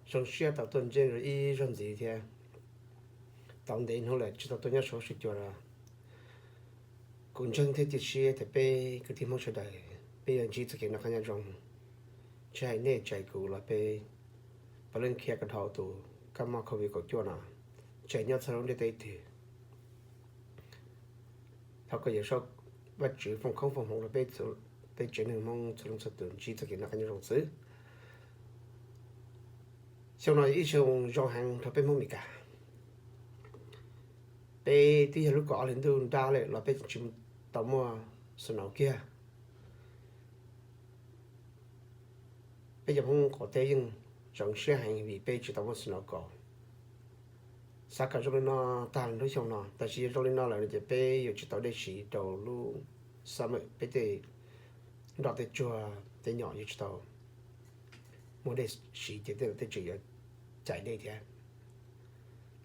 Zoo siab tau tuaj ntsib ib zaug ntxiv thiab. Tau ntev hnub lawm tsis tau tuaj nyob saum huab saum cua lawm. Kuv ntseeg thiab cia siab tias peb kwv tij Hmoob sawv daws peb yuav ntsib txoj kev noj qab nyob zoo. Tsis hais nej tsis hais kuv los peb puav leej khiav kom dhau tus kab mob covid kaum cuaj no, tsis hais nyob txhua lub ntiaj teb twg. Thov kom Yawm Saub Vajtswv foom koob foom hmoov rau peb, peb tsev neeg Hmoob txhua leej txhua tus ntsib txoj kev noj qab nyob zoo xwb. Xyoo no yog ib xyoo zoo heev rau peb Hmoob Meskas. Peb twb yog lub kaum ob hli ntuj nrab lawm los peb tseem tsis tau muaj snow kiag. Peb cov Hmoob qaum teb yeej zoo siab heev vim peb tsis tau muaj snow kaus. Xav kom zoo li no tag lub xyoo no, tab sis yog zoo li no lawm no ces peb yuav tsis tau dej siv rau lub summer, peb tej nroj tej tsuag tej nyom yuav tsis tau muaj dej siv ces tej tej tseem yuav cais dej thiab.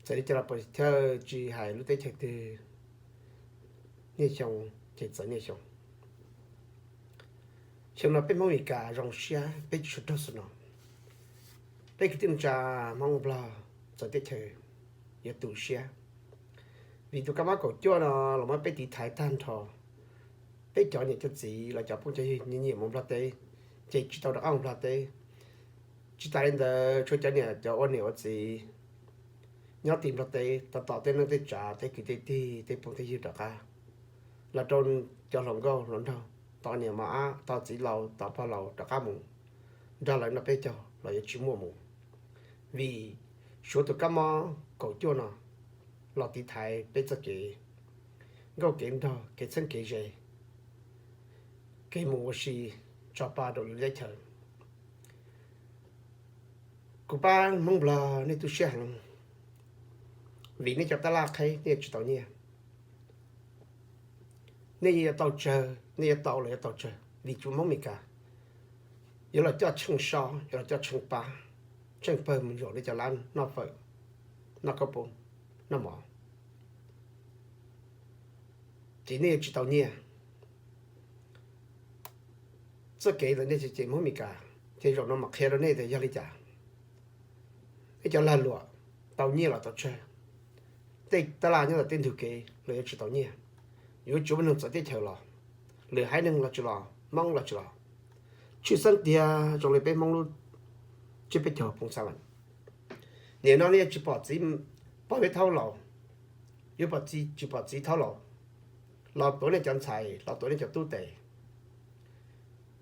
Txawm li cas los pom chaw tsis hais lub teb chaws twg, niaj xyoo ces txawv niaj xyoo. Xyoo no peb Hmoob Meskas zoo siab peb tsis raug snow. Peb kwv tij neej tsa Hmoob Nplog txawv teb chaws yuav tu siab vim tus kab mob kaum cuaj no los muab peb tiv thaiv tag nrho. Peb cov niam cov txiv los cov phooj cov ywg nyiam mus Nplog teb ces tsis tau rov qab mus Nplog teb. Tsis tas li ntawd tshuav cov niam cov ua niam ua txiv nyob tim Nplog teb tos tos tej neej tej tsav tej kwv tej tij tej phooj tej ywg rov qab, los rau cov hluas nkauj hluas nraug tos niam mos ab tos txiv laus tos pog laus rov qab mus nrog lawv noj peb caug los yuav tsis muaj mus, vim suav tus kab mob kaum cuaj no los tiv thaiv peb txoj kev nkauj kev nraug kev txheeb kev ze, kev mus ua si tso pa rau lwm lub teb chaws. Kuv pab Hmoob Nplog nej tu siab heev vim nej cov tab laj qheb nej yuav tsis tau nyiaj. Nej yuav tau tsawg, nej yuav tau los yuav tau tsawg vim tsuas Hmoob Meskas yuav los coj tsheej sob, yuav los coj tsheej pab, tsheej pawg mus zaum nej cov lab noj fawm, noj khaub poob, noj mov, ces nej yuav tsis tau nyiaj. Txoj kev ntawd nej tsis cem Hmoob Meskas, ces zaum no mam qhia rau nej tias yog li cas. Nej cov lag luam tau nyiaj los tau tsawg, tej tab laj nyob ntawm tej ntug kev los yuav tsis tau nyiaj. Yuav tsuav muaj neeg txawv teb chaws los, lwm haiv neeg los tsis los, Hmoob los tsis los. Tshwj xeeb tiag zoo li peb Hmoob lub tsiab peb caug poob xa las. Nim no nej yuav tsis pom txiv pog peb thaub laus, yuav pom txiv tsis pom txiv thaub laus los tuav nej cov ntxhais los tuav nej cov tub tes.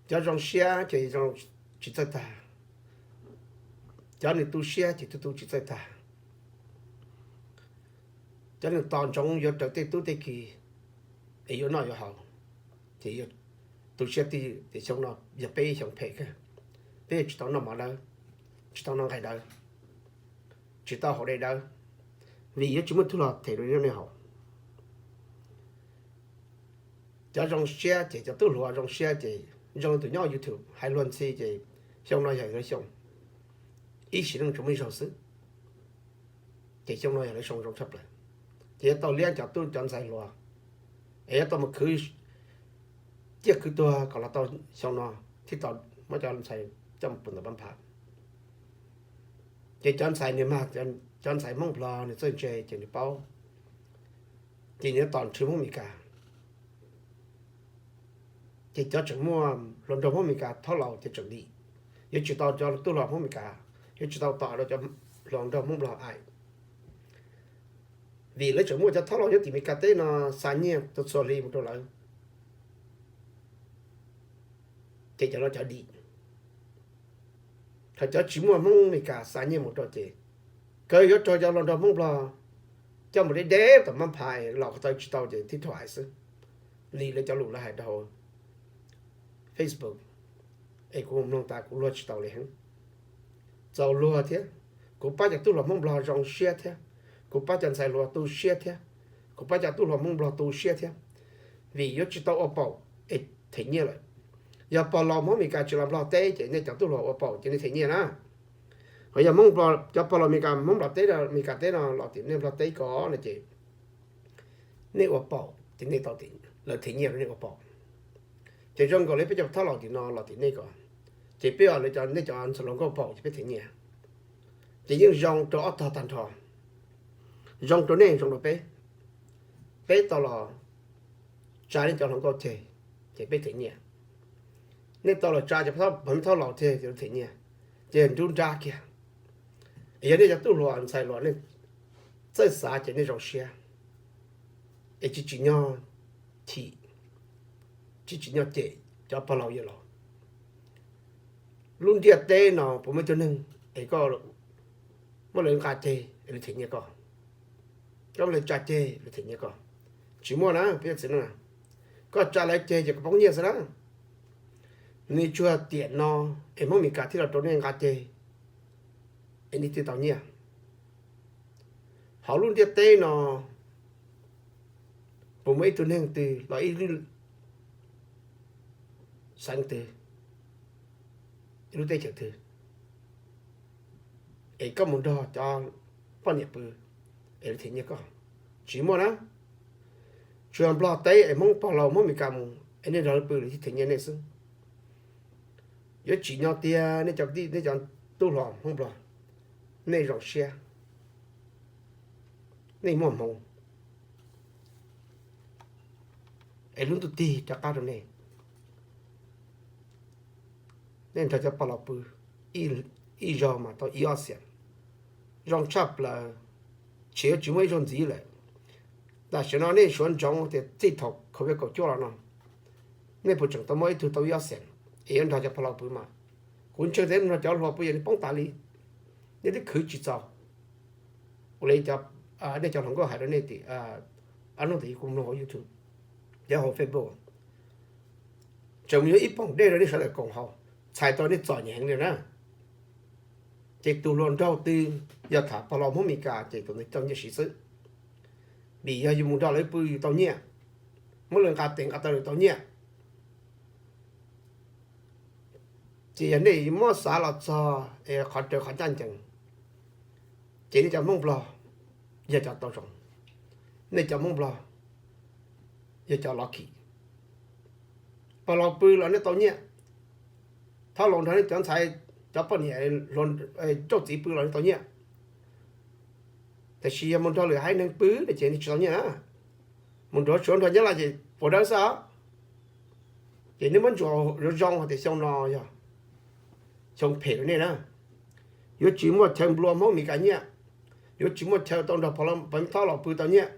Cov zoo siab ces zoo tsis txawj tag, cov nws tu siab ces tu tu tsis txawj tag. Cov nws tos ntsoov yuav raws tej tub tej ki es yuav noj yuav haus, ces tu siab twj ywm tias xyoo no yog peb xyoo phem kawg, peb yuav tsis tau noj mov dawb, tsis tau noj nqaij dawb, tsis tau haus dej dawb, vim yuav tsis muaj tug los them rau nej noj nej haus. Cov zoo siab ces cov tub hluas zoo siab ces zoo li tus nyob YouTube hais luag ntxhi ces xyoo no yog lawv xyoo, ib sim neej tsuas muaj ib zaug xwb, ces xyoo no yog lawv xyoo zoo tshaj plaws. Ces yuav tau liab cov tub cov ntxhais hluas, es yuav tau mus khwv ciaj khwv tuag kom los tau xyoo no thiaj tau muab cov ntxhais coj mus pus ntawm pab phav. Ces cov ntxhais nws mag, cov ntxhais Hmoob Nplog nws txawj ntse ces nws paub, ces nws yuav tos nrhiav Hmoob Meskas. Ces cov tseem muaj hluas nraug Hmoob Meskas thaub laus ces tseem dim, yuav tsis tau cov tub hluas Hmoob Meskas, yuav tsis tau tos rau cov hluas nraug Hmoob Nplog aim, vim lawv tseem muaj cov thaub laus nyob tim Meskas teb no xa nyiaj tau txhua hli mus rau lawv, ces cov no cov dim. Thaum cov tsis muaj Hmoob Meskas xa nyiaj mus rau ces, kav yuav raug cov hluas nraug Hmoob Nplog coj mus deb deb tom mab phais los ko taw tsis tau ces thiaj raug aim xwb. Li lawv cov lus lawv hais rau hauv Facebook, es kuv mloog tas kuv luag tsis tau li heev. Txaus luag thiab, kuv pab cov tub hluas Hmoob Nplog zoo siab thiab, kuv pab cov ntxhais hluas tu siab thiab, kuv pab cov tub hluas Hmoob Nplog tu siab thiab, vim yuav tsis tau ua paum es them nyiaj lawm. Yog pog laus Hmoob Meskas tsis los Nplog teb ces nej cov tub hluas ua paum ces nej them nyiaj na. Ho yog cov pog laus Meskas Hmoob Nplog teb, Meskas teb no los tim nej Nplog teb ko no ces nej ua paum ces nej tau, lawv them nyiaj rau nej ua paum. Ces zoo nkaus li peb cov thaub laus tim no los tim nej ko, ces peb, nej cov ntxhais hluas nkauj paum ces peb them nyiaj. Ces yeej zoo rau ob tog tag nrho, zoo rau nej zoo rau peb. Peb tau los tsa nej cov hluas nkauj ceg, ces peb them nyiaj. Nej tau los tsa cov pab thaub laus ceg, ces them nyiaj, ces nrub nrab kiag. Es yog nej cov tub hluas ntxhais hluas nej txawj xav ces nej zoo siab, es tsis tsim nyog chim, tsis tsim nyog cem cov pog laus yawg laus. Lub ntiaj teb no puas muaj ib tug neeg es koj muab lawv nqa ceg es lawv them nyiaj koj? Koj muab lawv tsa ceg lawv them nyiaj koj? Tsis muaj na, peb txiv neej na. Koj tsa lawv ceg ces koj poob nyiaj xwb na. Nws tsuas tiam no es Hmoob Mes Kas thiaj los rau nej nqa ceg es nej thiaj tau nyiaj. Hauv lub ntiaj teb no puas muaj ib tug neeg twg los ib lub xeev twg, ib lub teb chaws twg, es koj mus nrog cov poj niam pw es lawv them nyiaj koj? Tsis muaj na. Tsuas yog Nplog teb es Hmoob pog laus Hmoob Mes Kas mus es nej nrog lawv pw lawv thiaj them nyiaj nej xwb. Yuav tsim nyog tiag nej cov kwv tij, nej cov tub hluas Hmoob Nplog, nej zoo siab, nej muaj hmoov, es lub ntuj tig rov qab rau nej. Nej nrog cov pog laus pw ib zaug mas tau ib ob xees, zoo tshaj plaws, tsis yuav tsis muaj ib zaug ntxiv lawm. Tam sim no nej suav ntsoov tias txij thaum COVID kaum cuaj los no, nej puas tseem tau muaj ib tug tau ib ob xees es yuav nrog cov pog laus pw mas? Kuv ntseeg tias nrog cov hluas pw yog nej poob tas li, nej twb khwv tsis txaus. Ua li cov, nej cov hluas nkauj hais rau nej tim ob hnub tim kuv mloog hauv YouTube, cov hauv Facebook, tseem mus yuav ib poom dej rau nej sawv daws koom haus, txhais tau nej txom nyem heev li na. Ces tus hluas nraug twg yog tham pog laus Hmoob Mes Kas ces tus ntawd tau nyiaj siv xwb, vim yog yus mus nrog lawv pw yus tau nyiaj, muab lawv nqa tes nqa taw lawv tau nyiaj. Ces yog nej muab xav los txog qhov raws qhov ncaj ncees, ces nej cov Hmoob Nplog yog cov tau zoo, nej cov Hmoob Nplog yog cov lucky. Pog laus pw los nej tau nyiaj, thaub laus nrog nej cov ntxhais, cov poj niam, coj txiv pw los nej tau nyiaj. Tiam sis yog mus nrog lwm haiv neeg pw no ces nej tsis tau nyiaj na. Mus nrog Suav nrog Nyab Laj ces puas dawb xwb os. Ces nej muab ntsuas zoo zoo hais tias xyoo no yog xyoo phem rau nej na. Yuav tsis muaj chaw nplua Hmoob Mes Kas nyiaj, yuav tsis muaj chaw tau nrog pog thaub laus pw tau nyiaj,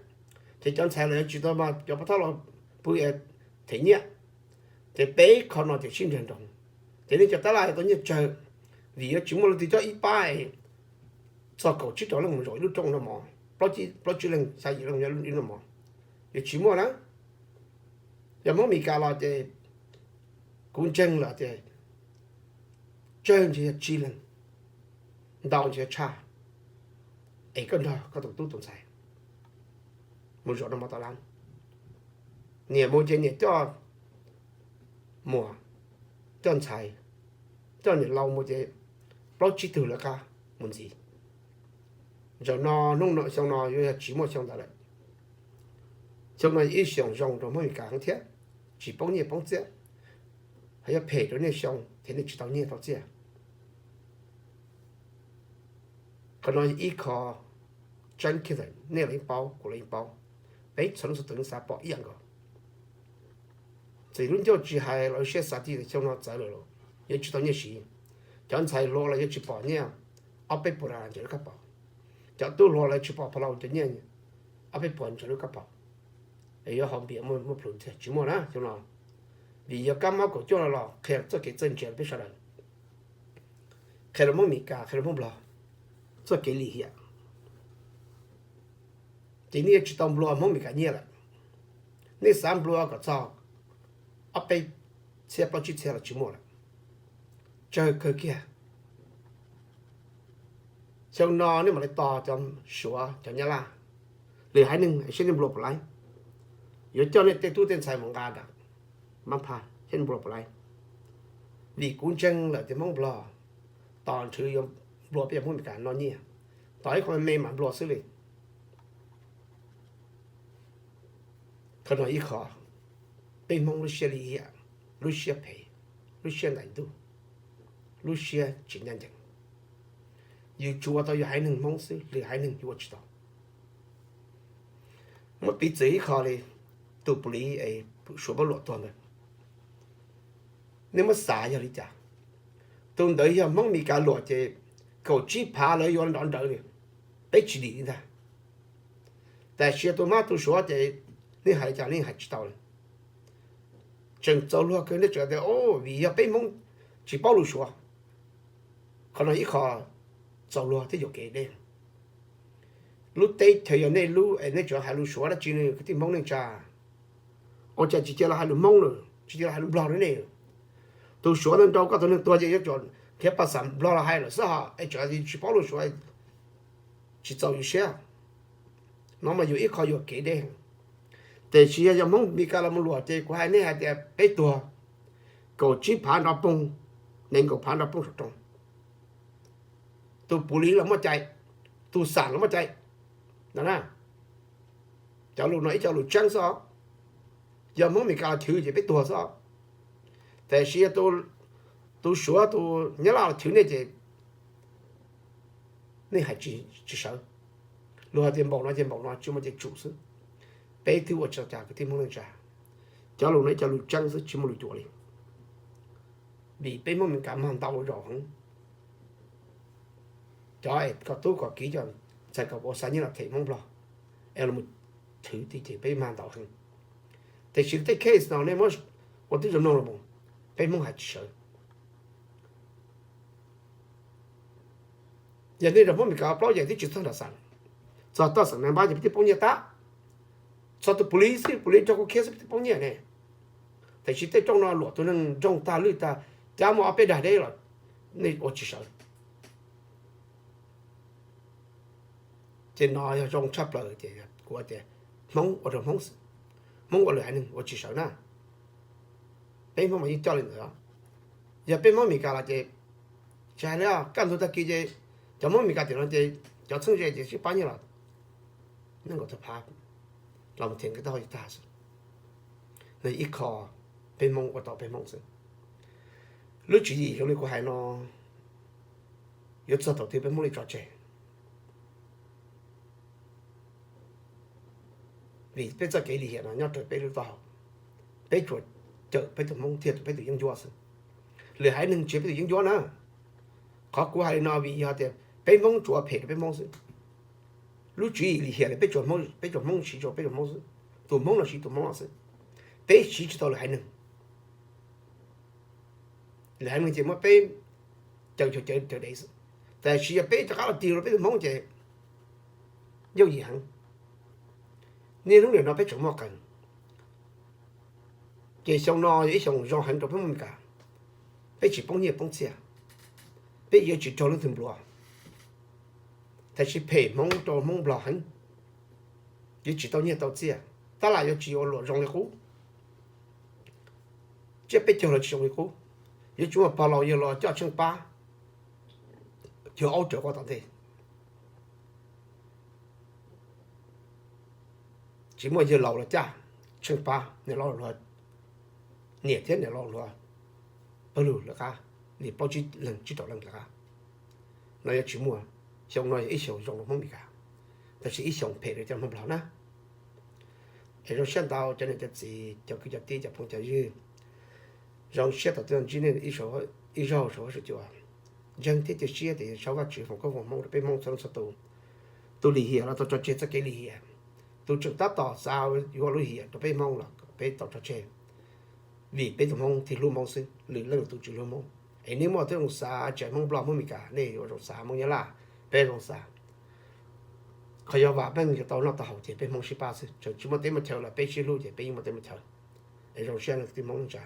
ces cov ntxhais los yuav tsis tau mas cov pog thaub laus pw them nyiaj. Ces peb qho no ces sib nrag nroos, ces nej cov tab laj tau nyiaj tsawg, vim yuav tsis muaj leej twg coj ib pab txog kaum tsib rau leej mus zaum ib lub rooj noj mov, plaub tsib leeg xya yim leej noj mov, yuav tsis muaj na. Yog Hmoob Mes Kas los ces kuv ntseeg lawm tias tsawg ntshe yog tsib leeg, ntau ntshe yog tshaj, es koj nrog koj tus tub tus ntxhais mus zaum noj mov tau lab. Niam mus ces niam coj muam, coj ntxhais, coj niam laus mus ces plaub tsib tug lawv qab mus ntxiv. Zaum no hnub no xyoo no yuav yog tsis muaj xyoo ntawd lawm. Xyoo no ib xyoos zoo rau Hmoob Mes Kas heev thiab, tsis poob nyiaj poob txiaj. Ho yuav phem rau nej xyoo ces nej tsis tau nyiaj tau txiaj. Qhov no ib qho tseeb kiag ntawm nej los yeej paub, kuv los yeej paub, peb txhua leej txhua tus yeej xav pom ib yam nkaus. Txawm lub ncauj tsis hais los lub siab xav tias xyoo no txawv lawm los yuav tsis tau nyiaj siv. Cov ntxhais hluas los yuav tsis pom nyiaj ob peb puas ntsawg lub kab paus. Cov tub hluas los tsis pom pog laus cov nyiaj ob peb puas ntsawg lub kab paus. Es yuav haus npias muaj plhus tiag, tsis muaj na xyoo no. Vim yog kab mob kaum cuaj no los qhia txoj kev txawj ntse rau peb sawv daws, qhia rau Hmoob Mes Kas, qhia rau Hmoob Nplog txoj kev lim hiam. Ces nej yuav tsis tau nplua Hmoob Mes Kas nyiaj lawm. Nej xav nplua kom txog ob peb txhiab plaub tsib txhiab los tsis muaj lawm. Tsawg kawg kiag. Xyoo no nej mam li tos cov Suav cov Nyab Laj, lwm haiv neeg seb nej nplua puas laib. Yuav coj nej tej tub tej ntxhais mus nqa nram mab phaj seb nej nplua puas laib. Vim kuv ntseeg lawm tias Hmoob Nplog tos nrhw yuav nplua peb cov Hmoob Mes Kas noj nyiaj, tos ib qho me me mam nplua xwb li. Qhov no ib qho, peb Hmoob lub siab lim hiam, lub siab phem, lub siab ntais ntuj, lub siab tsis ncaj ncees. Yus tsuas tau yus haiv neeg Hmoob xwb, lwm haiv neeg yus ua tsis tau. Muab piv txwv ib qho li tus pus lis es Suav pab luam tuag ntawd, nej muab xav yog li cas? Tus ntawd yog Hmoob Mes Kas luam ces kaum tsib phav lawv yuav nrov nrawv li, peb tsis dim li ntag. Tab sis yog tus Hmoob tus Suav ces nej hais li cas nej hais tsis tau li. Tseem txaus luag kawg nej tseem tias o, vim yog peb Hmoob tsis paub lus Suav. Qhov no ib qho txaus luag thiab yuam kev deb. Lub teb chaws yog nej lub es nej tseem hais lus Suav dab tsi ne kwv tij Hmoob neej tsa? Ua cas tsis cia los hais lus Hmoob lawm, tsis cia los hais lus Nplog ne? Tus Suav ntawd nrau koj tus neeg tuag ces yuav tsum nrhiav paj xam Nplog los hais lawm xwb hos, es tseem tsis paub lus Suav, tsis txaus yus siab. No mas yus ib qho yuam kev deb. Tiam sis yog, yog Hmoob Mes Kas los mus luam ces kuv hais nej hais tias peb tuag, kaum tsib phav nrov poog, nees nkaum phav nrov poog saum roob. Tus pus lis los muaj cai, tus xam los muaj cai. No na, cov lus no ib co lus tseeb xwb os. Yog Hmoob Mes Kas los thwv ces peb tuag xwb os. Tab sis yog tus Suav tus Nyab Laj los thwv nej ces nej hais tsis sawv. Luag hais tias npaum no ces npaum no, tsis muaj ces tsum xwb. Peb twb ua tsis tau cas kwv tij Hmoob neej tsa. Cov lus no ib co lus tseeb xwb tsis muaj lus cuav li. Vim peb Hmoob Mes Kas mag ntau zaus heev. Cov es kom tub kom kiv cov txhais kom ua xa nyiaj los them Hmoob Nplog es los thwv ti ces peb mag ntau heev. Tiam sis tej case no nej muab ua tib zoo mloog los mus, peb Hmoob hais tsis sawv. Yog nej rau Hmoob Mes Kas plaub yam twb tsis txog nram xeem, txog toj xeem na npab ces peb twb poob nyiaj tab. Txog tus pus lis xwb, pus lis rau kuv khiav xwb peb twb poob nyiaj ne. Tab sis tej rooj no luam tus neeg nroog tag lwj tag, cab muaj ob peb dag deb los nej ua tsis sawv. Ces no yog zoo tshaj plaws ces kuv tias Hmoob ua rau Hmoob xwb, Hmoob ua lwm haiv neeg ua tsis sawv na. Peb Hmoob mas yeej coj li ntawd. Yog peb Hmoob Mes Kas los ces tsis hais li, kaj ntug tag kis ces cov Hmoob Mes Kas tiam no ces cov txheeb ze ces sib pab nyiaj los nees nkaum tawm phav los mus them nkawd taub hau tag xwb. No ib qho peb Hmoob ua tau peb Hmoob xwb. Lub tswv yim zoo li kuv hais no yuav txog thaum twg peb Hmoob li tso tseg? Vim peb txoj kev lim hiam no nyob rau peb lub taub hau, peb tsuas cawm peb tus Hmoob thiaj tus peb tus yeeb ncuab xwb. Lwm haiv neeg tsis yog peb tus yeeb ncuab na. Qhov kuv hais li no vim yog tias peb Hmoob tsuas phem rau peb Hmoob xwb. Lub tswv yim lim hiam li peb tsuas Hmoob, peb tsuas Hmoob siv rau peb tsuas Hmoob xwb, tus Hmoob no siv tus Hmoob no xwb. Peb siv tsis tau lwm haiv neeg. Lwm haiv neeg ces muab peb cawm cawm cawm dev xwb. Tab sis yog peb rov qab los tig rau peb tus Hmoob ces yooj yim heev. Niaj hnub nim no peb tseem muaj qee. Ces xyoo no yog ib xyoo zoo heev rau peb Hmoob Mes Kas. Peb tsis poob nyiaj poob txiaj, peb yuav tsis raug leej twg nplua. Tab sis phem Hmoob rau Hmoob Nplog heev, yuav tsis tau nyiaj tau txiaj, tab lam yuav tsis ua luam zoo li qub. Tsiab peb caug los tsis zoo li qub, yuav tsis muaj pog laus yawg laus coj tsheej pab, yog aub rawv quaj tom ntej. Tsis muaj yawg laus los caj tsheej pab, niam laus hluas, niam thiab niam laus hluas pawg lug lawv qab, li plaub tsib leeg tsib rau leej lawv qab. No yuav tsis muaj. Xyoo no yog ib xyoos zoo rau Hmoob Mes Kas, tab sis ib xyoos phem rau cov Hmoob Nplog na. Es zoo siab ntau cov niam cov txiv, cov kwv cov tij, cov phooj cov ywg. Zoo siab tau tuaj ntsib nej ib zaug saum huab saum cua. Ntseeg thiab cia siab tias yuav tshawb Vajtswv foom koob foom hmoov rau peb Hmoob txhua leej txhua tus. Tus lim hiam los tau tso tseg txoj kev lim hiam, tus tseem tab tom xav yuav ua lub hiam rau peb Hmoob los peb tau tso tseg. Vim peb tus Hmoob thiaj hlub Hmoob xwb, lwm leej lwm tus tsis hlub Hmoob. Es nej muaj tej zoo xav tseem Hmoob Nplog Hmoob Mes Kas, nej yuav zoo xav Hmoob Nyab Laj, peb zoo xav. Qhov yog vam meej yuav tau noj tau haus ces peb Hmoob sib pab xwb, tseem tsis muaj teb muaj chaw los peb sib hlub ces peb yeej muaj teb muaj chaw. Es zoo siab kwv tij Hmoob neej tsa.